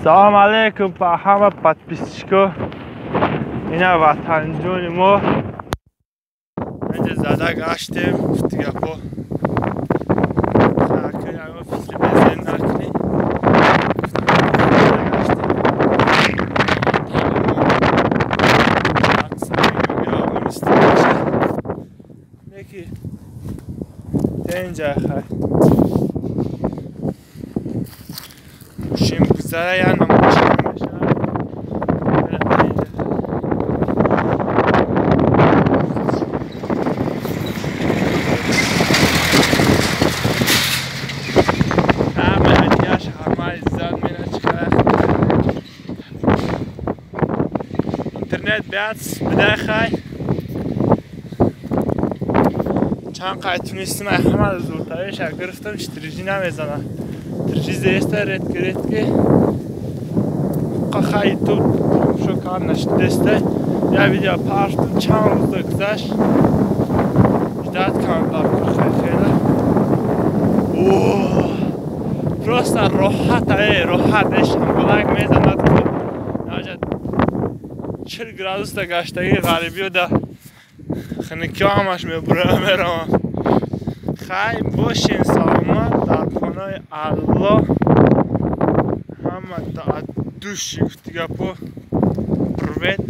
Салом алейкум ба ҳама подписчико. Ина ватанҷони мо. Инҷа зада гаштем, гуфти гапо. Фикри безен накунӣ. Инҷа хай. Мошин гузара я намошин мешавад. Ҳама ҳадияш ҳама иззат мена чиқара. Интернет биад бидай хай. Чанд қай тунистим ай ҳама зуртариша гирифтам, 4G намезанад. 3G зеста редки редки. Қахай ютуб шо кар нашидеста. Я видео парштум чанд рӯза гузашт. Ждать кардам хай хела. Просто роҳат роҳат шамбалак мезанад ку. Наҷа 40 градуста гаштаги ғарибиё да хунукиҳо ҳамаш мебурам меравам. Хай бошен саломат дар паноҳи Аллоҳ. Ҳама от души гуфти гапо. Привет.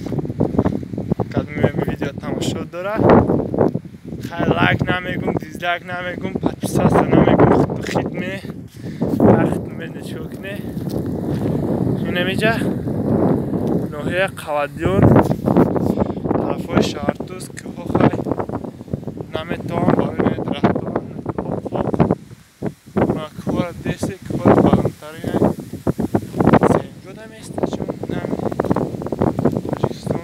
Кадми видео тамошо дорад. Хай лайк намегум, дизлайк намегум, подписаться намегум, хитме. Хит медне чико кне. Инамиҷа ноҳияи Қавадиён тарафҳои Шаҳртуз кӯҳҳо хай наметавон барои дарахтон хоб кӯҳро деси кӯҳро баландтарин сеюмҷода места чун нами Тоҷикистон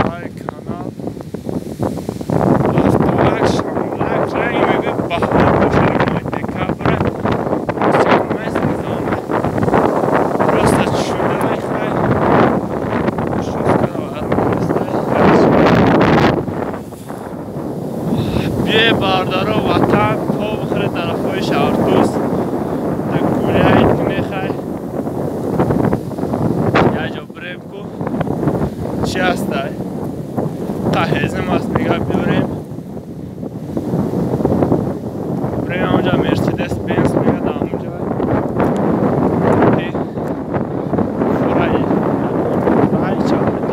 лайк канал офтобак шамолак ранги мегӯяд баҳор бошад моҳи декабра просто чудай хай бие бардаро ватан то бихӯре тарафҳои Шаҳртуз та гуляет мехай яҷо бирем ку чи ҳастай қаҳезим аст мега биёрем бирем ҳамонҷа Мерседес Бенз мега дар ҳамонҷа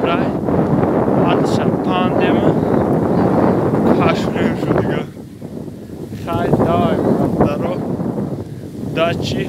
рай ҳадша пандему кашунем шуд дига. Хай давай бардаро удачи.